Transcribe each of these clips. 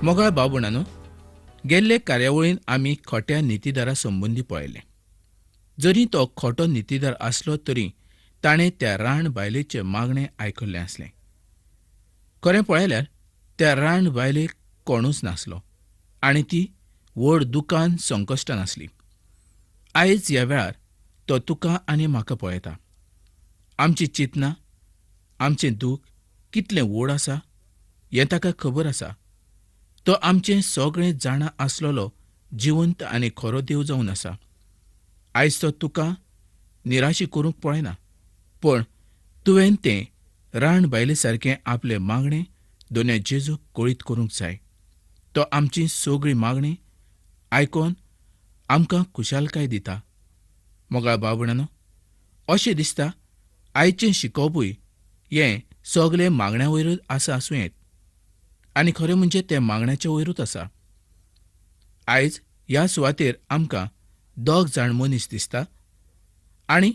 मोगाळ बाबुणानो, गेल्ले कार्यावळीन आमी खोट्या नितीदारा संबंदी पळयलें. जरी तो खोटो नितीदार आसलो तरी ताणें त्या रांड बायलेचें मागणें आयकल्लें आसलें. खरें पळयल्यार त्या रांड बायलेक कोणूच नासलो आनी ती व्हड दुकान संकश्टान आसली. आयज ह्या वेळार तो तुका आनी म्हाका पळयता. आमची चिंतना, आमचें दूख कितलें व्हड आसा हें ताका खबर आसा. तो आमचें सगळें जाणा आसलेलो जिवंत आनी खरो देव जावन आसा. आयज तो तुका निराशी करूंक पळयना, पूण तुवें तें रांड बायले सारकें आपलें मागणें दोन्या जेजूक कळीत करूंक जाय. तो आमची सगळी मागणी आयकोन आमकां खुशालकाय दिता. मोगाळ बाबणानो, अशें दिसता आयचें शिकोवपूय हें सगळें मागण्या वयरूच आसा आसूं येत, आनी खरें म्हणजे तें मागण्याच्या वयरूच आसा. आयज ह्या सुवातेर आमकां दोग जाण मनीस दिसता आनी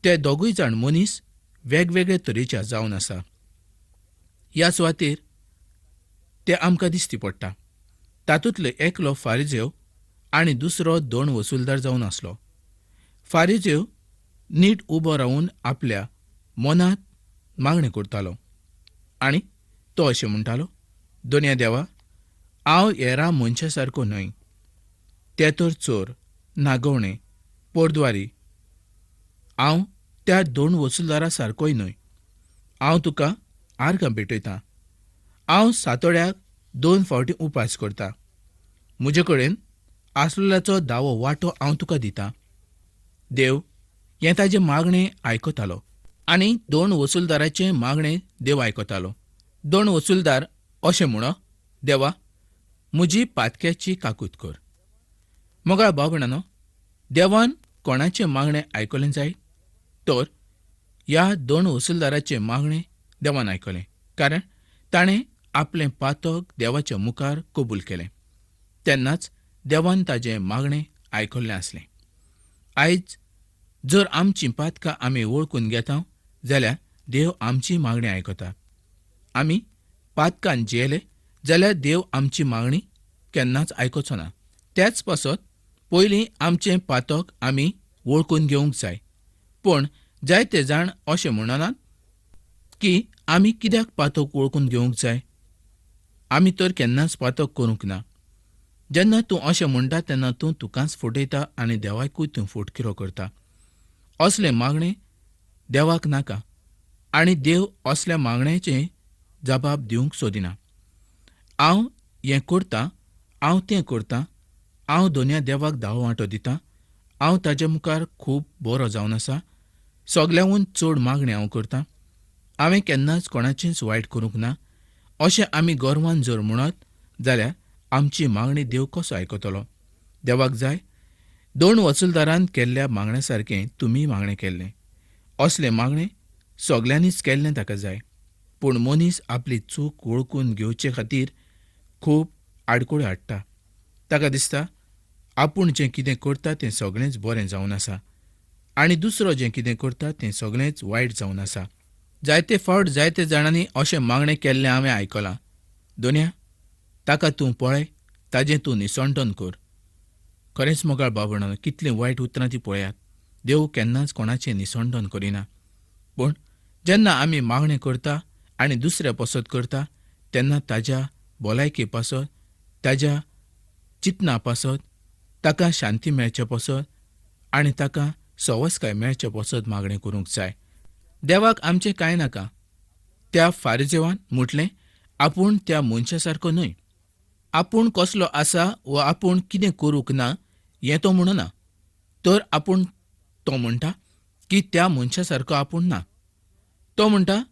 ते दोगूय जाण मनीस वेगवेगळे तरेचे जावन आसा. ह्या सुवातेर ते आमकां दिसती पडटा. तातूंतलो एकलो फारिजेव आनी दुसरो दोन वसुलदार जावन आसलो. फारिजेव नीट उबो रावून आपल्या मनांत मागणें करतालो आनी तो अशें म्हणटालो, दोनया देवा, हांव हेरा मनशा सारको न्हय. ते तर चोर, नागवणे, पोरद्वारी. हांव त्या दोन वसुलदारा सारकोय न्हय. हांव तुका आर्गां भेटयतां. हांव सातोड्याक 2 फावटी उपास करता. म्हजे कडेन आसलेल्याचो दावो वांटो हांव तुका दितां. देव हें ताजें मागणें आयकतालो आनी दोन वसुलदाराचें मागणें देव आयकतालो. दोन वसुलदार अशें म्हणो, देवा, म्हजी पातक्याची काकूत कर. मोगाळ भाव-भयणांनो, देवान कोणाचें मागणें आयकलें जायत तर ह्या दोन वसुलदाराचें मागणें देवान आयकलें, कारण ताणें आपलें पातक देवाच्या मुखार कबूल केलें. तेन्नाच देवान ताजें मागणें आयकल्लें आसलें. आयज जर आमचीं पातकां आमी वळखून घेता जाल्यार देव आमची मागणी आयकता. आमी पातकान जियेले जाल्यार देव आमची मागणी केन्नाच आयकचो ना. त्याच पासत पयलीं आमचें पातक आमी वळखून घेवंक जाय. पूण जायते जाण अशें म्हणनात की आमी कित्याक पातक वळखून घेवंक जाय, आमी तर केन्नाच पातक करूंक ना. जेन्ना तूं अशें म्हणटा तेन्ना तूं तुकाच फटयता आनी देवाकूय तूं फटकिरो करता. असलें मागणें देवाक नाका आनी देव असल्या मागण्याचें जबाब दिवंक सोदिना. हांव हें करतां, हांव तें करतां, हांव दोनया देवाक दावो वांटो दितां, हांव ताजे मुखार खूब बरो जावन आसा, सगल्यांहून चड मागणें हांव करतां, हांवें केन्नाच कोणाचेंच वायट करूंक ना, अशें आमी गर्वान जर म्हणत जाल्यार आमची मागणी देव कसो आयकतलो? देवाक जाय दोन वसुलदारान केल्ल्या मागण्या सारकें तुमी मागणें केल्लें. असलें मागणें सगल्यांनीच केल्लें ताका जाय. पूण मनीस आपली चूक वळखून घेवचे खातीर खूब आडखळ्यो हाडटा. ताका दिसता आपूण जें कितें करता तें सगळेंच बरें जावन आसा आनी दुसरो जें कितें करता तें सगळेंच वायट जावन आसा. जायते फावट जायते जाणांनी अशें मागणें केल्लें हांवें आयकलां, दोनया, ताका तूं पळय, ताजें तूं निसंटन कर. खरेंच मोगाळ बाबणां, कितलीं वायट उतरां ती पळयात. देव केन्नाच कोणाचें निसंटन करिना. पूण जेन्ना आमी मागणें करता आनी दुसऱ्या पासत करता तेन्ना ताज्या भलायके पासत, ताज्या चिंतना पासत, ताका शांती मेळचे पासत आनी ताका सवसकाय मेळचे पासत मागणें करूंक जाय. देवाक आमचें कांय नाका. त्या फारिजेवान म्हटलें आपूण त्या मनशा सारको न्हय. आपूण कसलो आसा वा आपूण कितें करूंक ना हें तो म्हणना, तर आपूण तो म्हणटा की त्या मनशा सारको आपूण ना. तो म्हणटा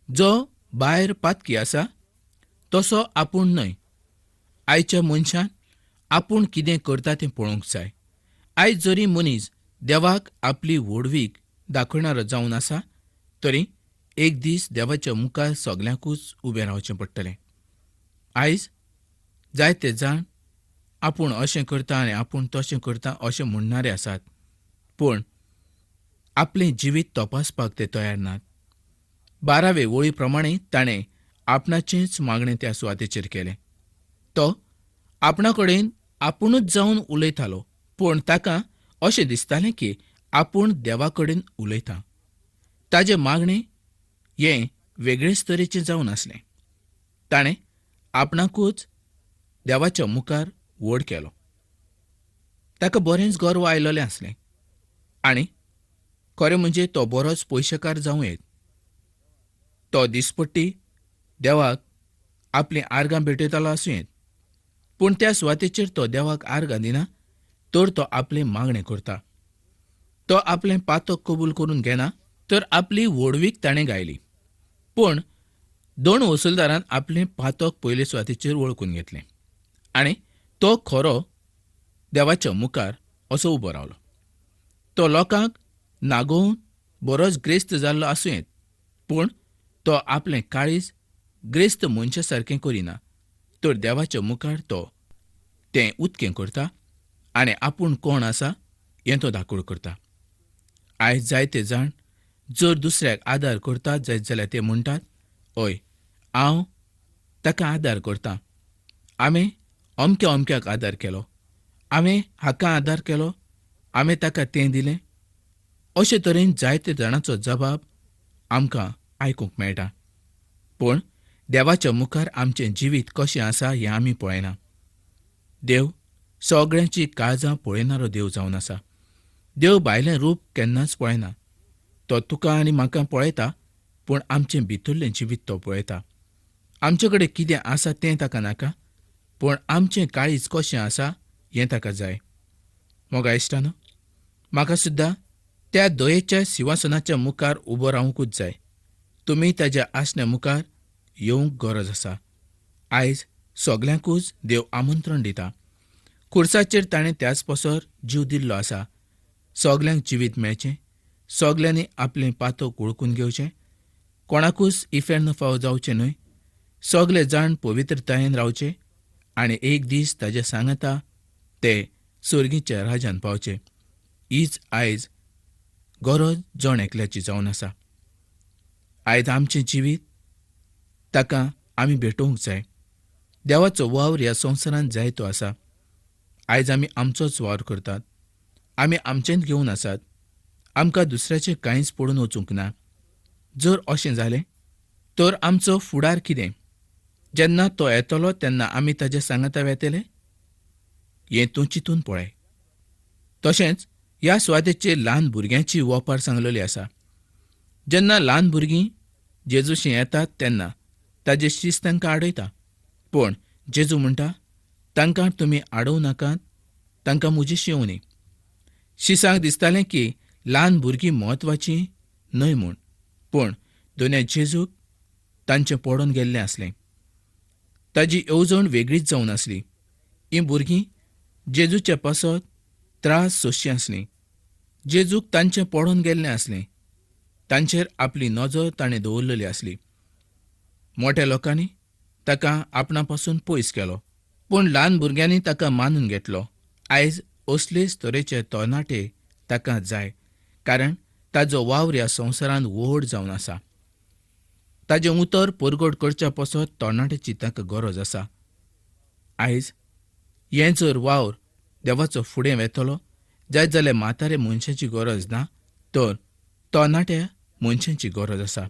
जो भायर पातकी आसा तसो आपूण न्हय. आयच्या मनशान आपूण कितें करता तें पळोवंक जाय. आयज जरी मनीस देवाक आपली व्हडवीक दाखयणारो जावन आसा तरी एक दीस देवाच्या मुखार सगल्यांकूच उबें रावचें पडटलें. आयज जायते जाण आपूण अशें करता आनी आपूण तशें करता अशें म्हणणारे आसात, पूण आपलें जिवीत तपासपाक ते तयार नात. 12वे वळी प्रमाणे ताणें आपणाचेंच मागणें त्या सुवातेचेर केलें. तो आपणा कडेन आपुणूच जावन उलयतालो, पूण ताका अशें दिसतालें की आपूण देवा कडेन उलयता. ताजें मागणें हें वेगळेच तरेचें जावन आसलें. ताणें आपणाकूच देवाच्या मुखार व्हड केलो. ताका बरेंच गर्व आयलेलें आसलें आनी खरें म्हणजे तो बरोच पयशेकार जावं येत. तो दिसपट्टी देवाक आपलीं आर्गां भेटयतालो आसूं येत, पूण त्या सुवातेचेर तो देवाक आर्गां दिना तर तो आपलें मागणें करता. तो आपलें पातक कबूल करून घेना तर आपली व्हडवीक ताणें गायली. पूण दोन वसुलदारान आपलें पातक पयले सुवातेचेर वळखून घेतलें आनी तो खरो देवाच्या मुखार असो उबो रावलो. तो लोकांक नागोवन बरोच ग्रेस्त जाल्लो आसूं येत, पूण तो आपलें काळीज ग्रेस्त मनशा सारकें करिना तर देवाच्या मुखार तो तें उदकें करता आनी आपूण कोण आसा हें तो दाखोवड करता. आयज जायते जाण जर दुसऱ्याक आदार करतात जायत जाल्यार ते म्हणटात, हय हांव ताका आदार करता, हांवें अमक्या अमक्याक आदार केलो, हांवें हाका आदार केलो, हांवें ताका तें दिलें. अशे तरेन जायते जाणांचो जबाब आमकां आयकूंक मेळटा. पूण देवाच्या मुखार आमचें जिवीत कशें आसा हें आमी पळयना. देव सगळ्यांची काळजां पळयणारो देव जावन आसा. देव भायलें रूप केन्नाच पळयना. तो तुका आनी म्हाका पळयता, पूण आमचें भितरलें जिवीत तो पळयता. आमचे कडेन कितें आसा तें ताका नाका, पूण आमचें काळीज कशें आसा हें ताका जाय. मोगा इश्टानो, म्हाका सुद्दां त्या दयेच्या सिंहासनाच्या मुखार उबो रावंकूच जाय. तुमी ताज्या आसण्या मुखार येवंक गरज आसा. आयज सगल्यांकूच देव आमंत्रण दिता. खुर्साचेर ताणें त्याच पसर जीव दिल्लो आसा. सगल्यांक जिवीत मेळचें, सगल्यांनी आपलें पातक वळखून घेवचें, कोणाकूच इफेर्न फावो जावचें न्हय, सगले जाण पवित्रतायेन रावचे आनी एक दीस ताज्या सांगाता ते सर्गीच्या राजान पावचे. हीच आयज गरज जण एकल्याची जावन आसा. आयज आमचें जिवीत ताका आमी भेटोवंक जाय. देवाचो वावर ह्या संवसारांत जायतो आसा. आयज आमी आमचोच वावर करतात. आमी आमचेंच घेवन आसात. आमकां दुसऱ्याचें कांयच पडून वचूंक ना. जर अशें जालें तर आमचो फुडार कितें? जेन्ना तो येतलो तेन्ना आमी ताज्या सांगाता वेतले हें तूं चिंतून पळय. तशेंच ह्या सुवातेचेर ल्हान भुरग्यांची ओपार सांगलेली आसा. जेन्ना ल्हान भुरगीं जेजूशी येतात तेन्ना ताजे शीस तांकां आडयता, पूण जेजू म्हणटा, तांकां तुमी आडोवं नाकात, तांकां म्हजेशी येवनी. शिसांक दिसतालें की ल्हान भुरगीं म्हत्वाचीं न्हय म्हूण, पूण दोनूय जेजूक तांचें पडून गेल्लें आसलें. ताजी येवजण वेगळीच जावन आसली. हीं भुरगीं जेजूचे पासत त्रास सोंसचीं आसलीं. जेजूक तांचें पडून गेल्लें आसलें. तांचेर आपली नजर ताणें दवरलेली आसली. मोठ्या लोकांनी ताका आपणा पासून पयस केलो, पूण ल्हान भुरग्यांनी ताका मानून घेतलो. आयज असलेच तरेचे तरणाटे ताका जाय, कारण ताजो वावर ह्या संवसारांत व्हड जावन आसा. ताजें उतर परगट करच्या पासत तरणाट्याची ताका गरज आसा. आयज हें जर वावर देवाचो फुडें वेतलो जायत जाल्यार म्हातारे मनशाची गरज ना, तर तरणाट्या मनशांची गरज आसा.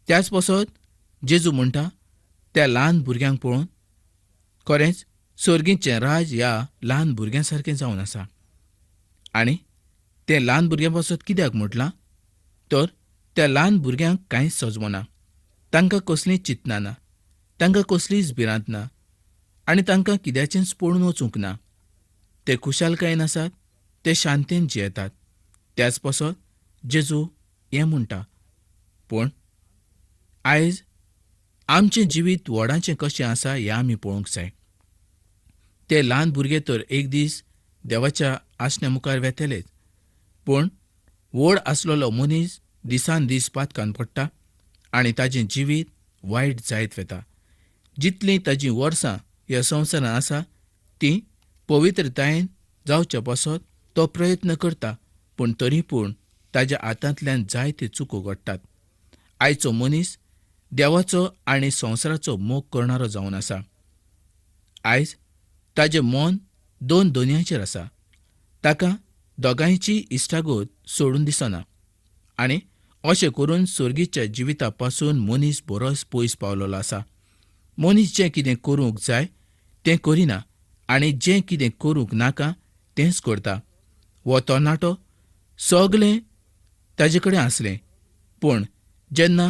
त्याच पासत जेजू म्हणटा, त्या ल्हान भुरग्यांक पळोवन खरेंच सर्गीचें राज ह्या ल्हान भुरग्यां सारकें जावन आसा. आनी तें ल्हान भुरग्यां पासत कित्याक म्हटलां तर त्या ल्हान भुरग्यांक कांयच सजवना, तांकां कसलींच चिंतना ना, तांकां कसलीच भिरांत ना आनी तांकां कित्याचेंच पडून वचूंक ना. ते खुशालकायेन आसात, ते शांतेन जियेतात. त्याच पासत जेजू हें म्हणटा. पूण आयज आमचें जिवीत व्हडांचें कशें आसा हें आमी पळोवंक जाय. ते ल्हान भुरगे तर एक दीस देवाच्या आसण्या मुखार वेतलेच, पूण व्हड आसलेलो मनीस दिसान दीस पातकान पडटा आनी ताजें जिवीत वायट जायत वता. जितलीं ताजीं वर्सां ह्या संवसारांत आसा तीं पवित्रतायेन जावचे पासत तो प्रयत्न करता, पूण तरी पूण ताज्या हातांतल्यान जायते चुको घडटात. आयचो मनीस देवाचो आनी संवसाराचो मोग करणारो जावन आसा. आयज ताजें मन दोन दोनयांचेर आसा. ताका दोगांयची इश्टागत सोडून दिसना आनी अशें करून सर्गीच्या जिविता पासून मनीस बरोच पयस पावलेलो आसा. मनीस जें कितें करूंक जाय तें करिना आनी जें कितें करूंक नाका तेंच करता. हो तरणाटो सगलें ताजे कडेन आसलें, पूण जेन्ना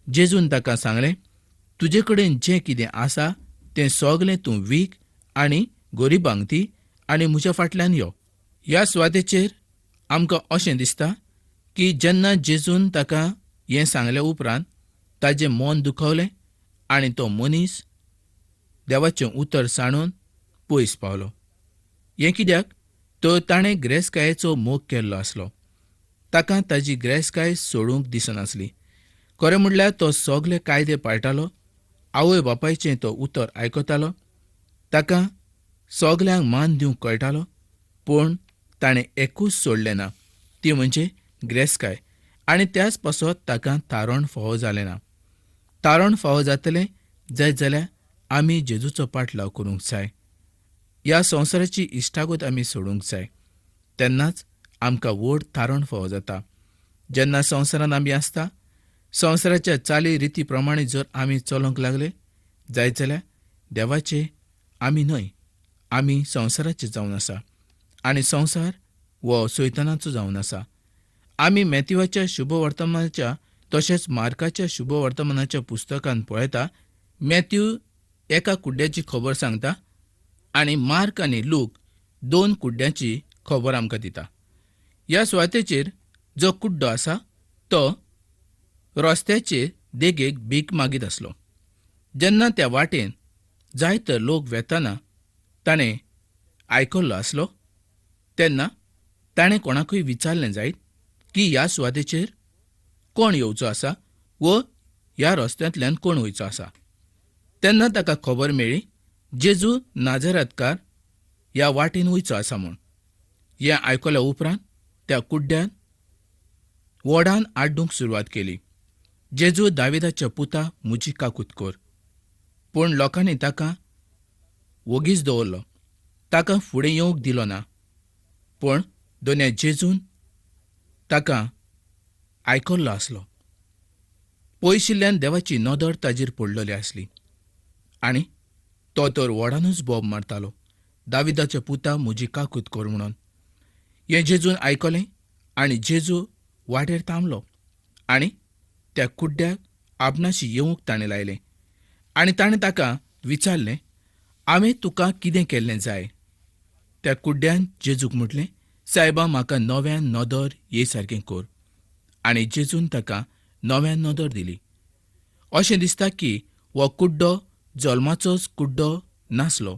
जेजून ताका सांगलें, तुजे कडेन जें कितें आसा तें सगलें तूं वीक आनी गरिबांक दी आनी म्हज्या फाटल्यान यो. ह्या सुवातेचेर आमकां अशें दिसता की जेन्ना जेजून ताका हें सांगले उपरांत ताजें मन दुखवलें आनी तो मनीस देवाचें उतर सांडून पयस पावलो. हें कित्याक तर ताणें ग्रेसकायेचो मोग केल्लो आसलो. ताका ताजी ग्रेसकाय सोडूंक दिसनासली. खरें म्हणल्यार तो सगले कायदे पाळटालो, आवय बापायचें तो उतर आयकतालो, ताका सगल्यांक मान दिवंक कळटालो, पूण ताणें एकूच सोडलें ना, ती म्हणजे ग्रेसकाय. आनी त्याच पासत ताका तारण फावो जालें ना. तारण फावो जातलें जायत जाल्यार आमी जेजूचो पाटलाव करूंक जाय. ह्या संवसाराची इश्टागत आमी सोडूंक जाय, तेन्नाच आमकां व्हड तारण फावो जाता. जेन्ना संवसारांत आमी आसता, संवसाराच्या चाली रिती प्रमाणे जर आमी चलोवंक लागले जायत जाल्यार देवाचे आमी न्हय, आमी संवसाराचे जावन आसा आनी संवसार हो सैतानाचो जावन आसा. आमी मॅथ्यूवाच्या शुभवर्तमानाच्या तशेंच मार्काच्या शुभवर्तमानाच्या पुस्तकांत पळयता, मॅथ्यू एका कुड्ड्याची खबर सांगता आनी मार्क आनी लूक दोन कुड्ड्यांची खबर आमकां दिता. ह्या सुवातेचेर जो कुड्डो आसा तो रस्त्याचे देगेक भीक मागीत आसलो. जेन्ना त्या वाटेन जायते लोक वेताना ताणें आयकल्लो आसलो, तेन्ना ताणें कोणाकूय विचारलें जायत की ह्या सुवातेचेर कोण येवचो आसा वो ह्या रस्त्यांतल्यान कोण वयचो आसा. तेन्ना ताका खबर मेळ्ळी जेजू नाझारेतकार ह्या वाटेन वयचो आसा म्हूण. हें आयकल्या उपरांत त्या कुड्ड्यान व्हडान आड्डूंक सुरवात केली, जेजू दाविदाच्या पुता, म्हजी काकूत कर. पूण लोकांनी ताका वोगीच दवरलो, ताका फुडें येवंक दिलो ना. पूण दोन्या जेजून ताका आयकल्लो आसलो. पयशिल्ल्यान देवाची नदर ताजेर पडलेली आसली आनी तो तर व्हडानूच बोब मारतालो, दाविदाच्या पुता, म्हजी काकूत कर म्हणून. हें जेजून आयकलें आनी जेजू वाटेर थांबलो आनी त्या कुड्ड्याक आपणाशी येवंक ताणें लायलें आनी ताणें ताका विचारलें, हांवें तुका कितें केल्लें जाय? त्या कुड्ड्यान जेजूक म्हटलें, सायबा, म्हाका नव्यान नदर ये सारकें कर. आनी जेजून ताका नव्यान नदर दिली. अशें दिसता की हो कुड्डो जल्माचोच कुड्डो नासलो,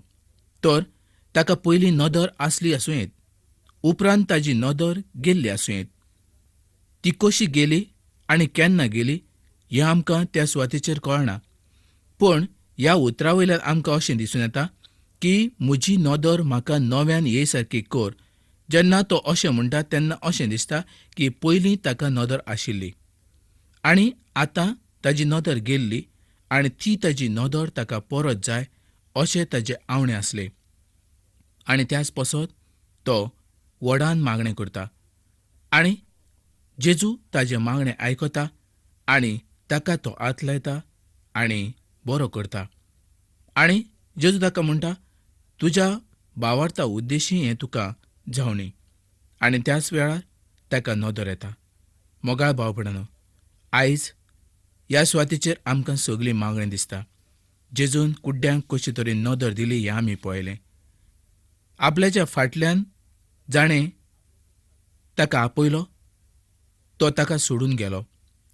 तर ताका पयलीं नदर आसली आसूं येत, उपरांत ताजी नदर गेल्ली आसूं येत. ती कशी गेली आनी केन्ना गेली हें आमकां त्या सुवातेचेर कळना, पूण ह्या उतरा वयल्यान आमकां अशें दिसून येता की म्हजी नदर म्हाका नव्यान ये सारकी कर. जेन्ना तो अशें म्हणटा तेन्ना अशें दिसता की पयलीं ताका नदर आशिल्ली आनी आतां ताजी नदर गेल्ली आनी ती ताजी नदर ताका परत जाय अशें ताजे आवणे आसले आनी त्याच पसत तो व्हडान मागणें करता आनी जेजू ताजें मागणें आयकता आनी ताका तो हात लायता आनी बरो करता. आनी जेजू ताका म्हणटा, तुज्या बावार्ता उद्देशी हें तुका जावनी. आनी त्याच वेळार ताका नदर येता. मोगाळ भाव भयणांनो, आयज ह्या सुवातेचेर आमकां सगळीं मागणें दिसता. जेजून कुड्ड्यांक कशे तरेन नदर दिली हें आमी पळयलें. आपल्याच्या फाटल्यान जाणें ताका आपयलो तो ताका सोडून गेलो,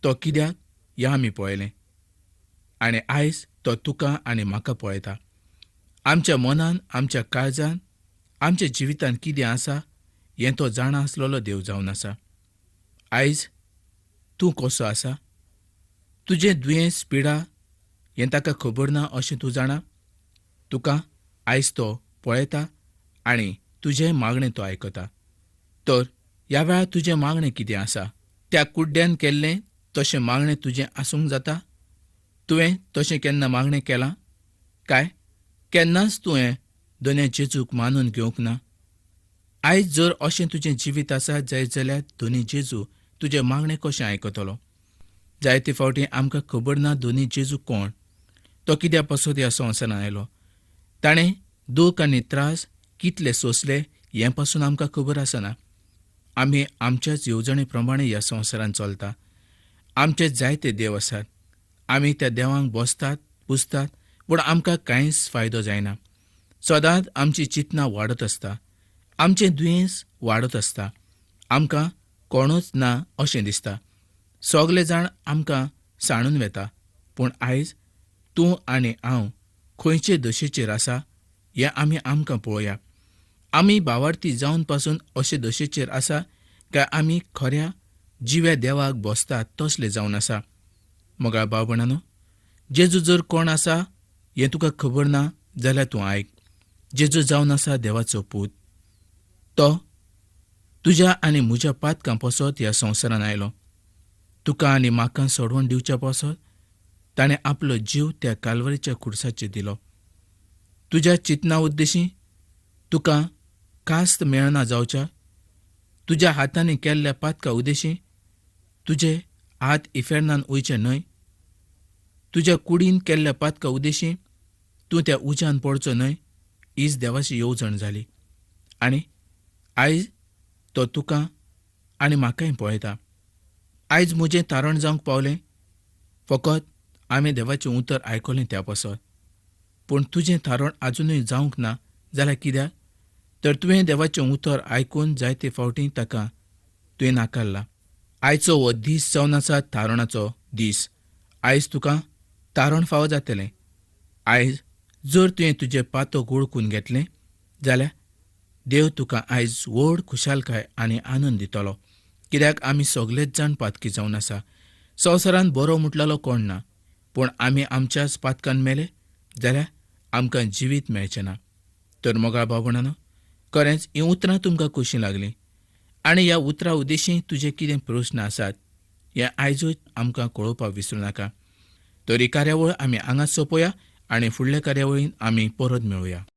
तो कित्याक हें आमी पळयलें. आनी आयज तो तुका आनी म्हाका पळयता. आमच्या मनान, आमच्या काळजान, आमच्या जिवितान कितें आसा हें तो जाणा आसलेलो देव जावन आसा. आयज तूं कसो आसा, तुजें दुयेंस पिडा हें ताका खबर ना अशें तूं जाणा? तुका आयज तो पळयता आनी तुजें मागणें तो आयकता. तर ह्या वेळार तुजें मागणें कितें आसा? त्या कुड्ड्यान केल्लें तशें मागणें तुजें आसूंक जाता? तुवें तशें केन्ना मागणें केलां काय केन्नाच तुवें धन्या जेजूक मानून घेवंक ना? आयज जर अशें तुजें जिवीत आसा जायत जाल्यार धनी जेजू तुजें मागणें कशें आयकतलो? जायते फावटी आमकां खबर ना धनी जेजू कोण, तो कित्या पासत ह्या संवसारांत आयलो, ताणें दूख आनी त्रास कितले सोंसले हें पासून आमकां खबर आसना. आमी आमच्याच येवजणे प्रमाणे ह्या संवसारांत चलता. आमचे जायते देव आसात. आमी त्या देवांक बसतात पुजतात, पूण आमकां कांयच फायदो जायना. सदांच आमची चिंतना वाडत आसता, आमचें दुयेंस वाडत आसता, आमकां कोणूच ना अशें दिसता. सगले जाण आमकां सांडून वेता. पूण आयज तूं आनी हांव खंयचे दशेचेर आसा हें आमी आमकां पळोवया. आमी भावार्थी जावन पासून अशे दशेचेर आसा काय आमी खऱ्या जिव्या देवाक बसतात तसले जावन आसा? मोगाळ भाव भयणांनो, जेजू जर कोण आसा हें तुका खबर ना जाल्यार तूं आयक. जेजू जावन आसा देवाचो पूत. तो तुज्या आनी म्हज्या पातकां पासत ह्या संवसारांत आयलो. तुका आनी म्हाका सोडवण दिवच्या पासत ताणें आपलो जीव त्या कालवरीच्या खुर्साचेर दिलो. तुज्या चिंतना उद्देशी तुका कास्त मेळना जावच्या, तुज्या हातांनी केल्ल्या पातका उद्देशी तुजे हात इफेर्नान वयचे न्हय, तुज्या कुडीन केल्ल्या पातका उद्देशी तूं त्या उज्यान पडचो न्हय, हीच देवाची येवजण जाली. आनी आयज तो तुका आनी म्हाकाय पळयता. आयज म्हजें तारण जावंक पावलें फकत आमी देवाचें उतर आयकलें त्या पासत. पूण तुजें थारण आजुनूय जावंक ना जाल्यार कित्याक? तर तुवें देवाचें उतर आयकून जायते फावटी ताका तुवें नाकारला. आयचो हो दीस जावन आसा थारणाचो दीस. आयज तुका तारण फावो जातलें. आयज जर तुवें तुजें पातक वळखून घेतलें जाल्यार देव तुका आयज व्हड खुशालकाय आनी आनंद दितलो. कित्याक आमी सगलेच जाण पातकी जावन आसा. संवसारांत बरो म्हटलेलो कोण ना. पूण आमी आमच्याच पातकान मेले जाल्यार आमकां जिवीत मेळचें ना. तर मोगाळ भाव भयणांनो, खरेंच हीं उतरां तुमकां कशीं लागलीं आनी ह्या उतरां उद्देशी तुजे कितें प्रस्न आसात हें आयजूच आमकां कळोवपाक विसरूं नाका. तर ही कार्यावळ आमी हांगाच सोंपोवया आनी फुडल्या कार्यावळीन आमी परत मेळुया.